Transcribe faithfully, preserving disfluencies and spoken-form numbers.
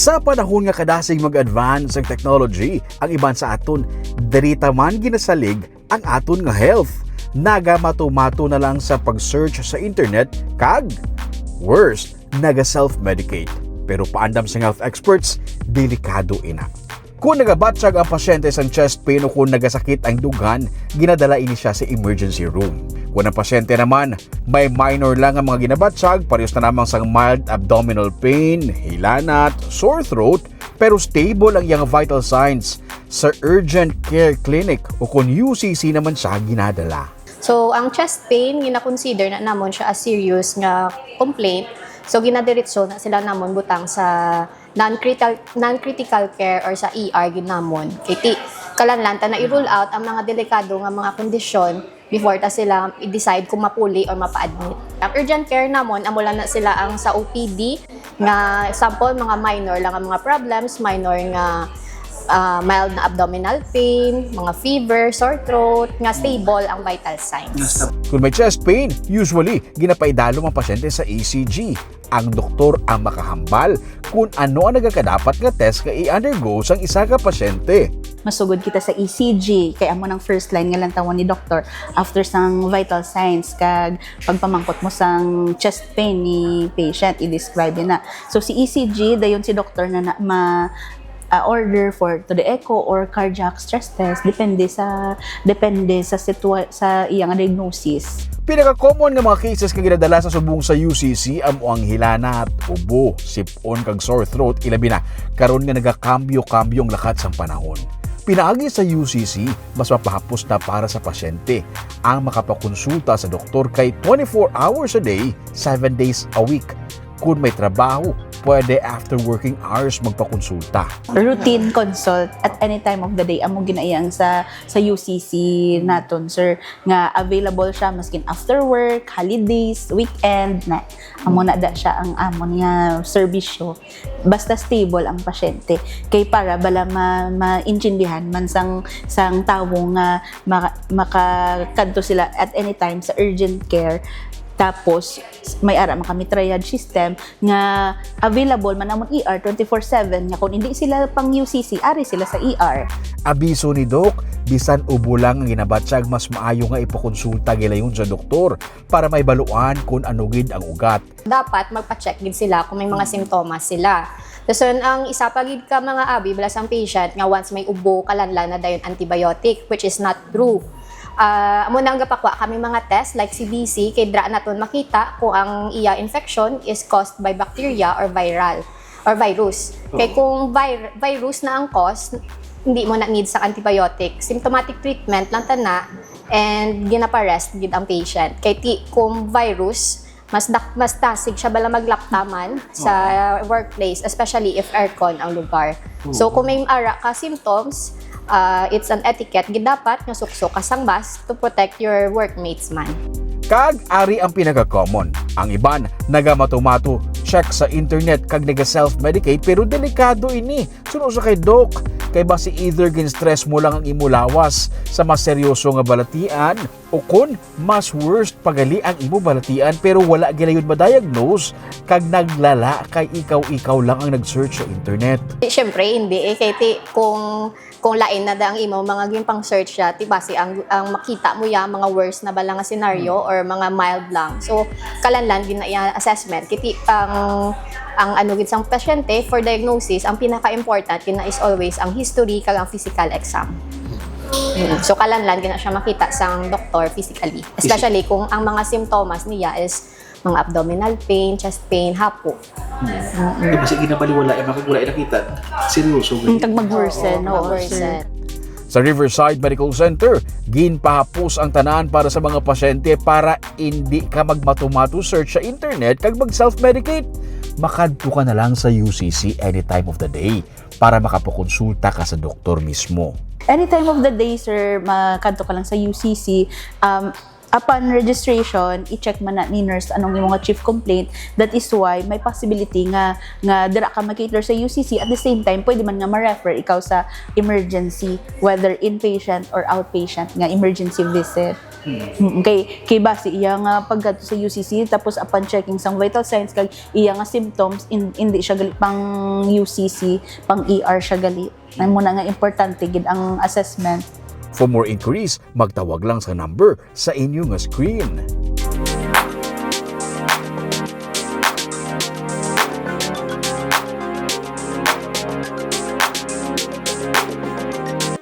Sa panahon nga kadasig mag-advance ang technology, ang iban sa aton diri ta man ginasalig ang aton nga health. Nagamato-mato na lang sa pag-search sa internet kag, worst, naga-self-medicate. Pero paandam sa health experts, delikado ina. Kung nagabatyag ang pasyente sang chest pain o kung nagasakit ang dughan, ginadala ini siya sa emergency room. Kung ang pasyente naman may minor lang nga mga ginabatyag, parehas na lamang sang mild abdominal pain, hilanat, sore throat, pero stable ang iyang vital signs, sa urgent care clinic o kung U C C naman siya ginadala. So, ang chest pain, gina-consider na namon siya as serious nga complaint. So, ginadiretso na sila namon butang sa non-critical, non-critical care or sa E R gid namon. Kay ti, kalanlan ta na i-rule out ang mga delikado nga mga kondisyon before ta sila i-decide kung mapuli or mapa-admit. Ang urgent care namon, amo lang na sila ang sa O P D, nga example, mga minor lang ang mga problems, minor nga, ah, mild na abdominal pain, mga fever, sore throat, nga stable ang vital signs. Kung may chest pain, usually, ginapaidalom ang pasyente sa E C G. Ang doktor ang makahambal kung ano ang nagakadapat nga test nga i-undergo sang isa ka pasyente. Masugod kita sa E C G, kay amo nang first line nga lantawon ni doktor after sang vital signs kag pagpamangkot mo sang chest pain ni patient, i-describe na. So, si E C G, dayon si doktor na, na ma-, ah, order for to the echo or cardiac stress test, depende sa, depende sa situa-, sa iya nga diagnosis. Pinaka-common nga mga cases nga ginadala sa subong sa U C C amo ang hilanat, ubo, sip-on kag sore throat, ilabi na karon nga nagakambyo-kambyo ang lakat sang panahon. Pinaagi sa U C C, mas mapahapos na para sa pasyente ang makapakonsulta sa doktor kay twenty-four hours a day, seven days a week. Kung may trabaho, pwede after working hours magpakonsulta. Routine consult at any time of the day amo ginaiyang sa, sa U C C naton, sir, nga available siya maskin after work, holidays, weekend na. Amo na da siya ang amon nga serbisyo. Basta stable ang pasyente. Kay para bala ma-, maintindihan man sang, sang tawo nga maka-, makakadto sila at any time sa urgent care. Tapos, may ara man kami triage system nga available man amon E R twenty-four seven, nga kung hindi sila pang U C C, ari sila sa E R. Abiso ni Doc, bisan ubo lang ang ginabatyag, mas maayo nga ipakonsulta gilayon sa doktor para may baluan kung ano gid ang ugat. Dapat magpa-check gid sila kung may mga simptomas sila. Dason, ang isa pa gid ka mga abi, bala sang patient nga once may ubo, kalanlan na dayon antibiotic, which is not true. Ah, amo nang gapakwa kami mga test like C B C, kay dra naton makita kung ang iya infection is caused by bacteria or viral or virus. Kay Oo. Kung vir-, virus na ang cause, hindi mo na need sa antibiotic. Symptomatic treatment lang tana and ginapa-rest gid ang patient. Kay ti, kung virus, mas dak-, mas dasig siya bala maglaktaman sa Oo. Workplace, especially if aircon ang lugar. Oo. So, kung may ara ka symptoms, ah, it's an etiquette gid dapat nga suksok ka sang mask to protect your workmates man. Kag ari ang pinaka-common. Ang iban, nagamato-mato, check sa internet kag naga-self-medicate, pero delikado ini. Suno sa kay Doc, kay basi either gin-stress mo lang ang imo lawas sa mas seryoso nga balatian, o kon mas worst pa gali ang imo balatian pero wala gilayon ma-diagnose kag naglala kay ikaw-ikaw lang ang nag-search sa internet. Di, syempre, hindi eh. Kay ti, kung, kung lain na da ang imo mga ginpang-search siya, ti basi ang, ang makita mo ya, mga worst na bala nga scenario Hmm. or mga mild lang. So, kalanlan gid na iya assessment. Kay ti, ang, ang ano gid sang pasyente, for diagnosis, ang pinaka-important gid na is always ang history kag ang physical exam. Mm. So, kalanlan gid na siya makita sang doktor physically. Especially kung ang mga simptomas niya is mga abdominal pain, chest pain, hapo. Hmm. Mm-mm. Di ba siya ginabaliwala, eh, makagulay nakita? Seryoso, Mm, eh. Kag mag-worsen, Oo, oo, mag-worsen. Sir. Sa Riverside Medical Center, ginpahapos ang tanan para sa mga pasyente para hindi ka magmato-mato search sa internet kag mag-self-medicate. Makadto ka na lang sa U C C any time of the day para makapakonsulta ka sa doktor mismo. Any time of the day, sir, makadto ka lang sa U C C. Um, Upon registration, i-check man na ni nurse anong imong nga chief complaint. That is why may possibility nga nga dira ka ma-cater sa U C C. At the same time, pwede man nga ma-refer ikaw sa emergency, whether inpatient or outpatient nga emergency visit. Mm, kay, kay basi iya nga pagkadto sa U C C, tapos upon checking sang vital signs kag iya nga symptoms, in, hindi siya gali pang U C C, pang E R siya gali. Ang muna nga importante gid ang assessment. For more inquiries, magtawag lang sa number sa inyo nga screen.